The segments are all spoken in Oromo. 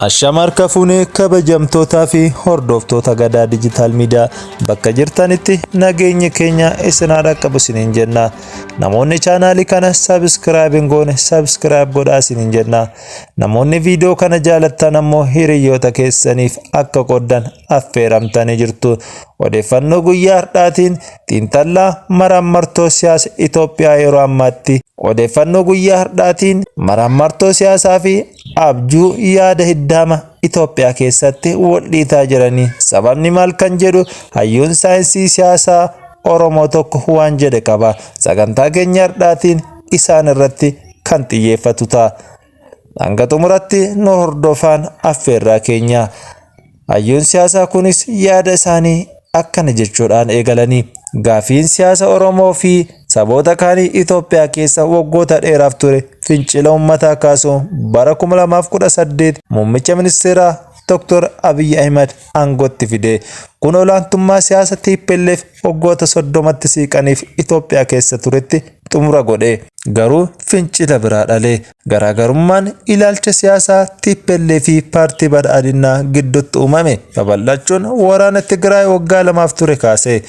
Ashama harka fuunee kabajamtootaa fi hordoftoota Gadaa Diijitaal Miidiyaa bakka jirtanitti nageenyi keenya isin haa dhaqqabu isiniin jenna. Namoonni chaanaalii kana subscribe hin goone subscribe godhaa isiniin jenna. Namoonni viidiyoo kana jaalattan ammoo hiriyoota keessaniif akka qooddan affeeramtanii jirtu. Odeeffannoo guyyaa har'aatiin xiinxallaa maraammartoo siyaasa Itoophiyaa yeroo ammaatti odeeffannoo guyyaa har'aatiin maraammartoo siyaasaa fi abjuu yaada hiddaama Itoophiyaa keessatti wal dhiitaa jiranii sababni maal kan jedhu hayyuun saayinsii siyaasaa Oromoo tokko waan jedhe qaba. Sagantaa keenya har'aatiin isaan irratti kan xiyyeeffatu ta'a. Hanga xumuratti nu hordofaan affeerraa keenya. Hayyuun siyaasaa kunis yaada isaanii akkana jechuudhaan eegalanii gaafiin siyaasa Oromoo fi saboota kaanii Itoophiyaa keessa waggoota dheeraaf ture fincila uummataa kaasuun bara 2018 muummicha ministeeraa Dr. Abiy Ahimad aangootti fide. Kun olaantummaa siyaasa TPLF waggoota 30tti siiqaniif Itoophiyaa keessa turetti xumura godhe. Garuu fincila biraa dhale. Garaagarummaan ilaalcha siyaasaa TPLF fi paartii badhaadhinaa gidduutti uumame babal'achuun waraana Tigraay waggaa lamaaf ture kaase.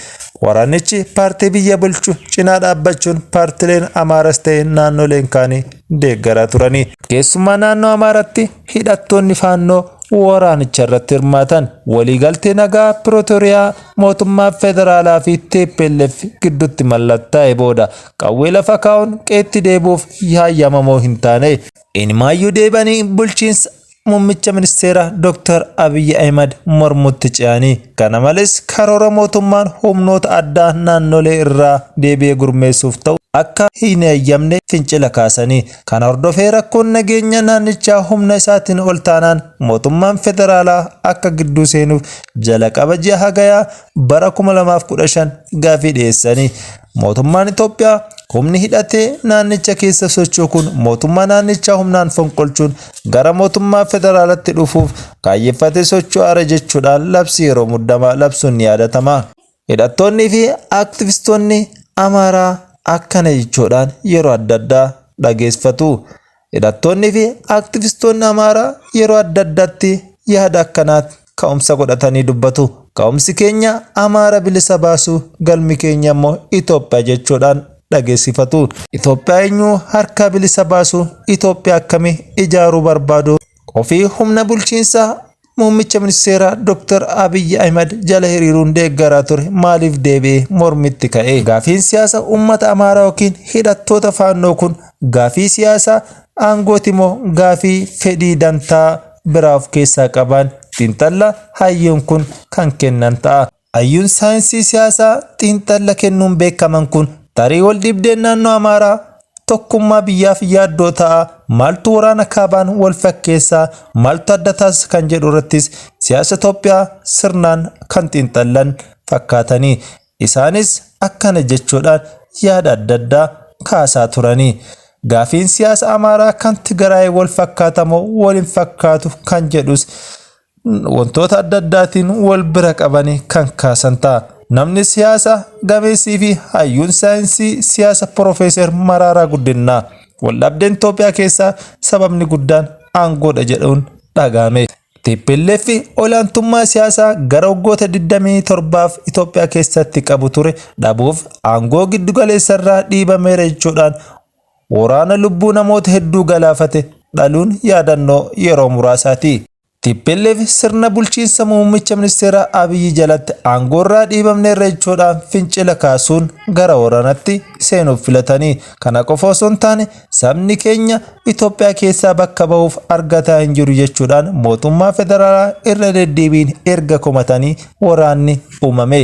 Waraanichi paartii biyya bulchu cinaa dhaabbachuun paartileen Amaaras ta'e naannoleen kaanii deeggaraa turani. Keessumaa naannoo Amaaraatti hidhattoonni faannoo waraanicha irratti hirmaatan waliigaltee nagaa Pirootoriyaa mootummaa federaalaa fi TPLF gidduutti mallattaa'e booda qawwee lafa kaa'uun qeetti deebi'uuf hayyamamoo hin taane. Inumaayyuu deebi'anii bulchiinsa muummicha ministeeraa Dr. Abiy Ahimad mormutti ce'anii kana malees karoora mootummaan humnoota addaa naannolee irraa deebi'ee gurmeessuuf ta'u akka hin eeyyamne fincila kaasanii kana hordofee rakkoon nageenya naannichaa humna isaatiin ol taanaan mootummaan federaalaa akka gidduu seenuuf jalqaba ji'a hagayaa bara 2015 gaafii dhiyeessanii mootummaan Itoophiyaa humni hidhatee naannicha keessa socho'u kun mootummaa naannichaa humnaan fonqolchuun gara mootummaa federaalatti dhufuuf kaayyeffatee socho'aara jechuudhaan labsii yeroo muddamaa labsuun ni yaadatama. Hidhattoonnii fi aktivistoonni Amaaraa akkana jechuudhaan yeroo adda addaa dhageessifatu. Hidhattoonnii fi aktivistoonni Amaaraa yeroo adda addaatti yaada akkanaa ka'umsa godhatanii dubbatu. Ka'umsi keenya Amaara bilisa baasuu galmi keenya immoo Itoophiyaa jechuudhaan dhageessifatu. Itoophiyaa eenyu harkaa bilisa baasuu Itoophiyaa akkamii ijaaruu barbaadu ofii humna bulchiinsaa muummicha ministeeraa Dr. Abiy Ahimad jala hiriiruun deeggaraa ture maaliif deebi'ee mormitti ka'e? Gaafiin siyaasa uummata Amaaraa yookiin hidhattoota faannoo kun gaafii siyaasaa aangooti moo gaafii fedhii dantaa biraa of keessaa qaban xiinxalla hayyuun kun kan kennan ta'a. Hayyuun saayinsii siyaasaa xiinxalla kennuun beekaman kun tarii wal dhibdeen naannoo Amaaraa tokkummaa biyyaaf yaaddoo ta'a. Maaltu waraana kaabaan wal fakkeessaa maaltu adda taasisa kan jedhu irrattis siyaasa Itoophiyaa sirnaan kan xiinxallan fakkaatanii. Isaanis akkana jechuudhaan yaada adda addaa kaasaa turanii. Gaafiin siyaasa Amaaraa kan Tigraay wal fakkaatamoo wal hin fakkaatu kan jedhus wantoota adda addaatiin wal bira qabanii kan kaasan ta'a. Namni siyaasa gameessii fi hayyuun saayinsii siyaasa Piroofeesar Mararaa Guddinaa waldhabdeen Itoophiyaa keessaa sababni guddaan aangoodha jedhuun dhagahame. TPLF olaantummaa siyaasaa gara waggoota 27f Itoophiyaa keessatti qabu ture dhabuuf aangoo giddugaleessarraa dhiibameera jechuudhaan waraana lubbuu namoota hedduu galaafate dhaluun yaadannoo yeroo muraasaati. TPLF sirna bulchiinsa muummicha ministeeraa Abiyyi jalatti aangoorraa dhiibamneerra jechuudhaan fincila kaasuun gara waraanatti seenuuf filatanii. Kana qofa osoo hin taane sabni keenya Itoophiyaa keessaa bakka bahuuf argataa hin jiru jechuudhaan mootummaa federaalaa irra deddeebiin erga komatanii waraanni uumame.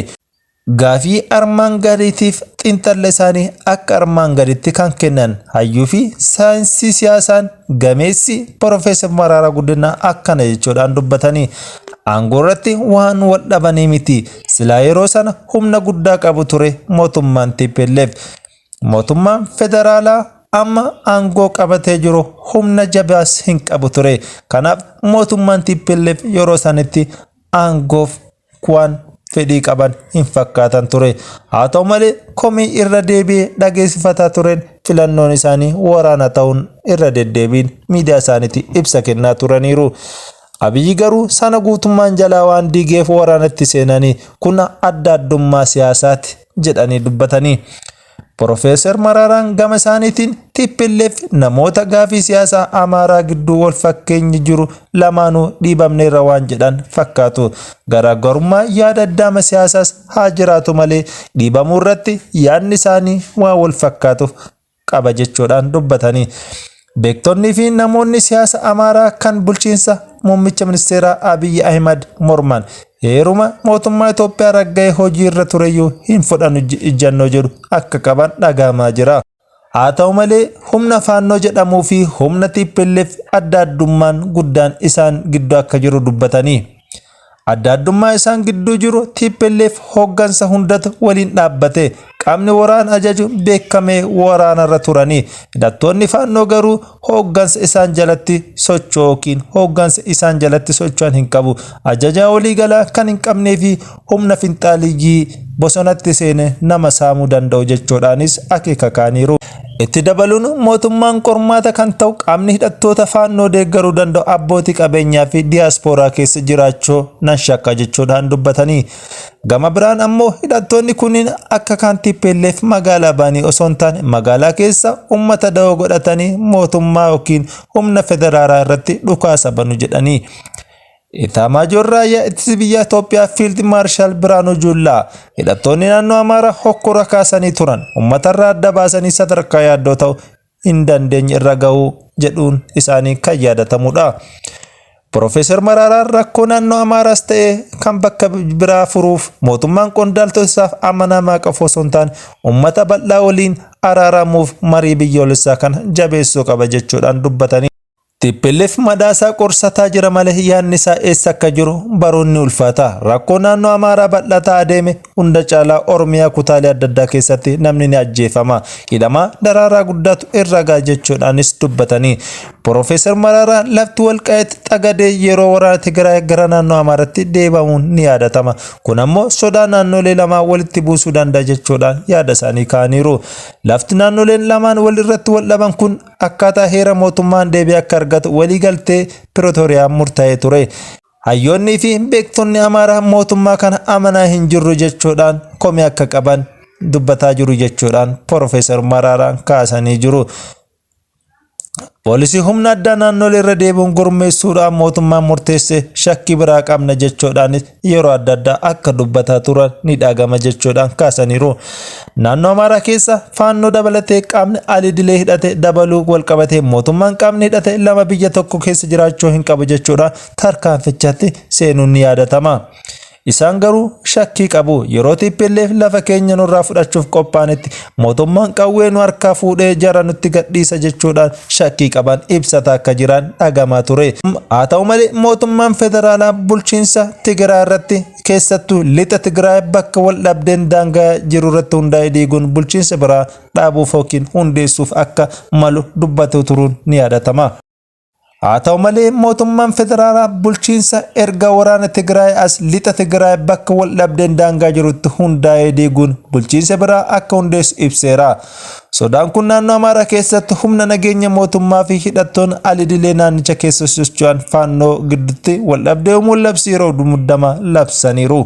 Gaafii armaan gadiitiif xiinxalla isaanii akka armaan gaditti kan kennan hayyuu fi saayinsii siyaasaan gameessi Piroofeesar Mararaa Guddinaa akkana jechuudhaan dubbatanii aangoo irratti waan wal dhabanii miti. Silaa yeroo sana humna guddaa qabu ture mootummaan TPLF. Mootummaan federaalaa amma aangoo qabatee jiru humna jabaas hin qabu ture. Kanaaf mootummaan TPLF yeroo sanitti aangoof waan fedhii qaban hin fakkaatan ture. Haa ta'u malee komii irra deebi'ee dhageessifataa tureen filannoon isaanii waraana ta'uun irra deddeebiin miidiyaa isaaniitti ibsa kennaa turaniiru. Abiyyi garuu sana guutummaan jalaa waan diigeef waraanatti seenanii kun adda addummaa siyaasaati jedhanii dubbatanii. Profeesar Maraaraan gama isaaniitiin TPLF namoota gaafii siyaasaa Amaaraa gidduu wal fakkeenyi jiru lamaanuu dhiibamneerra waan jedhan fakkaatu. Garaagarummaa yaada addaama siyaasaas haa jiraatu malee dhiibamuu irratti yaadni isaanii waan wal fakkaatuuf qaba jechuudhaan dubbatanii. Beektonnii fi namoonni siyaasa Amaaraa kan bulchiinsa muummicha ministeeraa Abiyyi Ahimad morman heeruma mootummaa Itoophiyaa ragga'ee hojii irra tureyyuu hin fudhannu ijjannoo jedhu akka qaban dhagahamaa jira. Haa ta'u malee humna Faannoo jedhamuu fi humna TPLF adda addummaan guddaan isaan gidduu akka jiru dubbatanii. Adda addummaa isaan gidduu jiru TPLF hooggansa hundatu waliin dhaabbate qaamni waraana ajaju beekamee waraanarra turanii hidhattoonni Faannoo garuu hooggansa isaan jalatti socho'u yookiin hooggansa isaan jalatti socho'an hin qabu. Ajajaa waliigalaa kan hin qabnee fi humna finxaaliyyii bosonatti seene nama saamuu danda'u jechuudhaanis akeeka kaaniiru. Itti dabaluun mootummaan qormaata kan ta'u qaamni hidhattoota Faannoo deeggaruu danda'u abbootii qabeenyaa fi diyaaspooraa keessa jiraachuu nan shakka jechuudhaan dubbatanii. Gama biraan ammoo hidhattoonni kunniin akka kaan TPLF magaalaa ba'anii osoo hin taane magaalaa keessa uummata da'oo godhatanii mootummaa yookiin humna federaalaa irratti dhukaasa banu jedhanii. Itaamaajoor Raayyaa Ittisa Biyyaa Itoophiyaa Fiild Maarshaal Biraanuu Juullaa hidhattoonni naannoo Amaaraa hokkora kaasanii turan uummatarraa adda baasanii sadarkaa yaaddoo ta'u hin dandeenye irra ga'uu jedhuun isaanii kan yaadatamudha. Profeesar Maraaraan rakkoo naannoo Amaaraas ta'e kan bakka biraa furuuf mootummaan qondaaltota isaaf amanamaa qofa osoo hin taane uummata bal'aa waliin araaramuuf marii biyyoolessaa kana jabeessuu qaba jechuudhaan dubbatanii. TPLF madaasaa qorsataa jira malee yaadni isaa eessa akka jiru baruun ni ulfaata. Rakkoo naannoo Amaaraa bal'ataa adeeme hunda caalaa Oromiyaa kutaalee adda addaa keessatti namni ni ajjeefama. Hidhamaa daraaraa guddaatu irra ga'a jechuudhaanis dubbatanii. Profeesar Maraaraan lafti Walqaayit Xagadee yeroo waraana Tigraay gara naannoo Amaaraatti deebamuun ni yaadatama. Kun ammoo sodaa naannolee lamaa walitti buusuu danda'a jechuudhaan yaada isaanii kaa'aniiru. Lafti naannoleen lamaan walirratti wal dhaban kun akkaataa heera mootummaan deebii akka argatu waliigaltee Pirootoriyaan murtaa'ee ture. Hayyoonnii fi beektonni Amaaraa mootummaa kana amanaa hin jirru jechuudhaan komii akka qaban dubbataa jiru jechuudhaan Profeesar Maraaraan kaasanii jiru. Poolisii humna addaa naannolee irra deebi'uun gurmeessuudhaan mootummaan murteesse shakkii biraa qabna jechuudhaanis yeroo adda addaa akka dubbataa turan ni dhagama jechuudhaan kaasaniiru. Naannoo Amaaraa keessa Faannoo dabalatee qaamni alidilee hidhate dabaluu walqabatee mootummaan qaamni hidhate lama biyya tokko keessa jiraachuu hin qabu jechuudhaan tarkaanfichatti seenuun ni yaadatama. Isaan garuu shakkii qabu. Yeroo TPLF lafa keenya nurraa fudhachuuf qophaa'anitti mootummaan qawwee nu harkaa fuudhee jara nutti gadhiisa jechuudhaan shakkii qaban ibsataa akka jiran dhagamaa ture. Haa ta'u malee mootummaan federaalaa bulchiinsa Tigraay irratti keessattuu lixa Tigraay bakka wal dhabdeen daangaa jiru irratti hundaa'ee diiguun bulchiinsa biraa dhaabuuf yookiin hundeessuuf akka malu dubbatee turuun ni yaadatama. Haa ta'u malee mootummaan federaalaa bulchiinsa erga waraana Tigraay as lixa Tigraay bakka wal dhabdeen daangaa jirutti hundaa'ee diiguun bulchiinsa biraa akka hundeessu ibseera. Sodaan kun naannoo Amaaraa keessatti humna nageenya mootummaa fi hidhattoonni alidilee naannicha keessa socho'an Faannoo gidduutti wal dhabdee uumuun labsii yeroo muddamaa labsaniiru.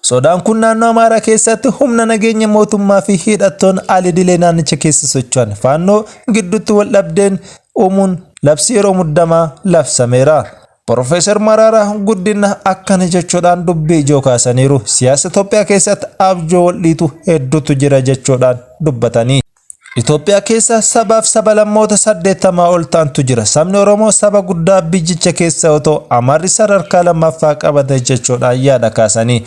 Sodaan kun naannoo Amaaraa keessatti humna nageenya mootummaa fi hidhattoonni alidilee naannicha keessa socho'an Faannoo gidduutti wal dhabdeen uumuun labsii yeroo muddamaa labsameera. Profeesar Maraaraa Guddina akkana jechuudhaan dubbii ijoo kaasaniiru. Siyaasa Itoophiyaa keessatti abjoo wal dhiitu hedduutu jira jechuudhaan dubbatanii. Itoophiyaa keessa sabaaf sabalammoota 80 ol ta'antu jira. Sabni Oromoo saba guddaa biyyicha keessa yoo ta'u, Amaarri sadarkaa lammaffaa qabate jechuudhaan yaada kaasanii.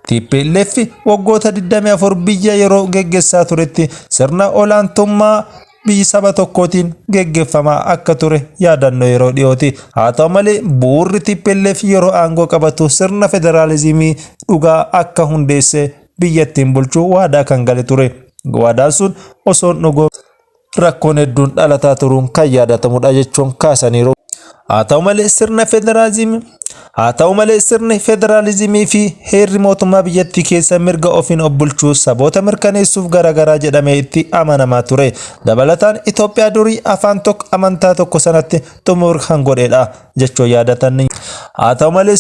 TPLF waggoota 24 biyya yeroo geggessaa turetti sirna olaantummaa biyyi saba tokkootiin geggeeffamaa akka ture yaadannoo yeroo dhiyooti. Haa ta'u malee bu'uurri TPLF yeroo aangoo qabatu sirna federaalizimii dhugaa akka hundeesse biyyattiin bulchuu waadaa kan gale ture. Waadaan sun osoo hin dhugoomin rakkoon hedduun dhalataa turuun kan yaadatamudha jechuun kaasaniiru. Haa ta'u malee sirna federaalizimii Haa ta'u malee, sirni federaalizimii fi heerri mootummaa biyyattii keessa mirga ofiin of bulchuu saboota mirkaneessuuf garaagaraa jedhamee itti amanamaa ture. Dabalataan, Itoophiyaa durii afaan tokko, amantaa tokko sanatti xumur kan godhedha jechuun yaadatan. Haa ta'u malee,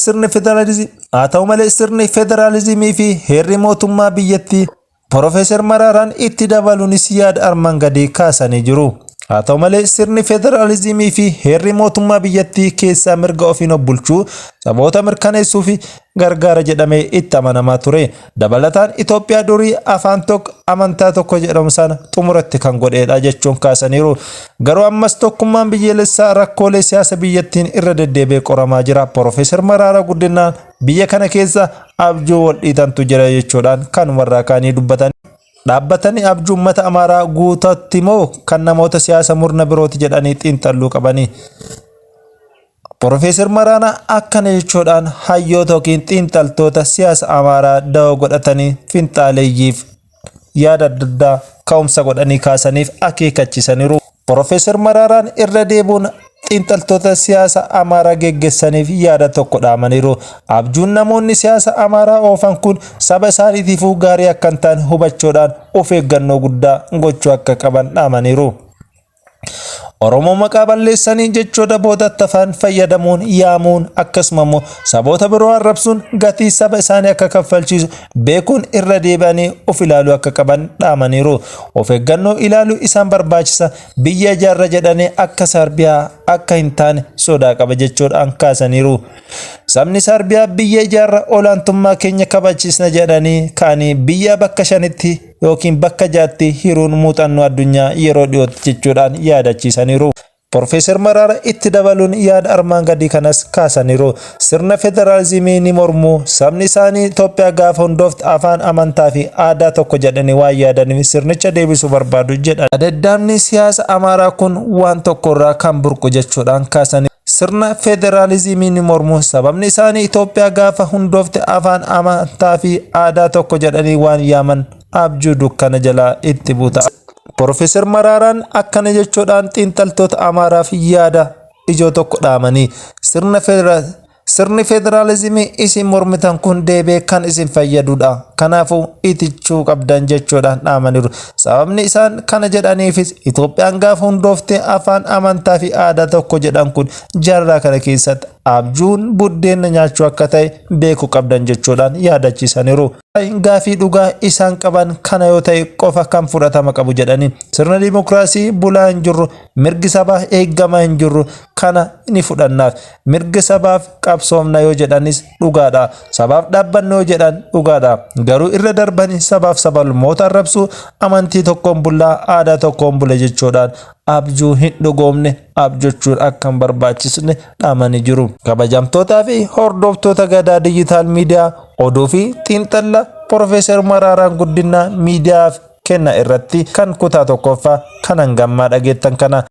sirni federaalizimii fi heerri mootummaa biyyattii. Profeesar Maraaraan itti dabaluunis yaada armaan gadii kaasanii jiru. Haa ta'u malee, sirni federaalizimii fi heerri mootummaa biyyattii keessaa mirga ofiin of bulchuu saboota mirkaneessuu fi gargaara jedhamee itti amanamaa ture. Dabalataan, Itoophiyaa durii afaan tokko, amantaa tokko jedhamu sana xumuratti kan godhedha jechuun kaasaniiru. Garuu ammas tokkummaan biyyaalessaa rakkoolee siyaasa biyyattiin irra deddeebi'ee qoramaa jira. Profeesar Maraaraa Guddinaan biyya kana keessa abjuu wal dhiitantu jira jechuudhaan kanumarraa kaanii dubbatan. Dhaabbatanii abjuu uummata Amaaraa guutatti moo kan namoota siyaasa murna birooti jedhanii xiinxalluu qabanii. Profeesar Maraanaa akkana jechuudhaan hayyoota yookiin xiinxaltoota siyaasa Amaaraa dawoo godhatanii finxaaleeyyiif yaada adda addaa ka'umsa godhanii kaasaniif akeekkachiisaniiru. Profeesar Maraaraan irra deebuun xiinxaltoota siyaasa Amaaraa geggeessaniif yaada tokko dhaamaniiru. Abjuun namoonni siyaasa Amaaraa oofan kun saba isaaniitiifuu gaarii akka hin taane hubachuudhaan of eeggannoo guddaa gochuu akka qaban dhaamaniiru. Oromoo maqaa balleessanii jechoota boodatti afaan fayyadamuun yaamuun, akkasuma immoo saboota biroo arrabsuun gatii saba isaanii akka kaffalchiisu beekuun irra deebi'anii of ilaaluu akka qaban dhaamaniiru. Of eeggannoo ilaaluu isaan barbaachisa. Biyya ijaarra jedhanii akka Saarbiyaa akka hin taane sodaa qaba jechuudhaan kaasaniiru. Sabni Saarbiyaa biyya ijaarra, olaantummaa keenya kabachiisna jedhanii ka'anii biyya bakka shanitti yookiin bakka jaatti hiruun muuxannoo addunyaa yeroo dhiyootti jechuudhaan yaadachiisaniiru. Profeesar Maraara itti dabaluun yaada armaan gadii kanas kaasaniiru. Sirna federaalizimii ni mormu. Sabni isaanii Itoophiyaa gaafa hundoofte afaan, amantaa fi aadaa tokko jedhanii waan yaadaniif sirnicha deebisuu barbaadu jedhan. Adaddaamni siyaasa Amaaraa kun waan tokkorraa kan burqu jechuudhaan kaasanii. Sirna federaalizimii ni mormu. Sababni isaanii Itoophiyaa gaafa hundoofte afaan, amantaa fi aadaa tokko jedhanii waan yaaman abjuu dukkana jalaa itti buuta. Profeesar Maraaraan akkana jechuudhaan xiinxaltoota Amaaraaf yaada ijoo tokko dhaamanii, sirni federaalizimii isin mormitan kun deebi'ee kan isin fayyadudha. Kanaafuu itichuu qabdan jechuudhaan dhaamaniiru. Sababni isaan kana jedhaniifis Itoophiyaan gaafa hundoofte afaan, amantaa fi aadaa tokko jedhan kun jaarraa kana keessatti abjuun buddeena nyaachuu akka ta'e beekuu qabdan jechuudhaan yaadachiisaniiru. Gaafii dhugaa isaan qaban kana yoo ta'e qofa kan fudhatama qabu jedhanii, sirna dimokiraasii bulaa hin jirru, mirgi sabaa eeggamaa hin jirru, kana ni fudhannaaf. Mirga sabaaf qabsoomna yoo jedhanis dhugaadha. Sabaaf dhaabbanna yoo jedhan dhugaadha. Garuu irra darbanii sabaaf sablammoota arrabsuu, amantii tokkoon bullaa, aadaa tokkoon bula jechuudhaan abjuu hin dhugoomne abjochuun akka hin barbaachisne dhaamanii jiru. Kabajamtootaa fi hordoftoota Gadaa Digital Media, oduu fi xiinxalla Profeesar Maraaraan Guddinaa miidiyaaf kenna irratti kan kutaa tokkoffaa kan hangammaa dhageettan kana.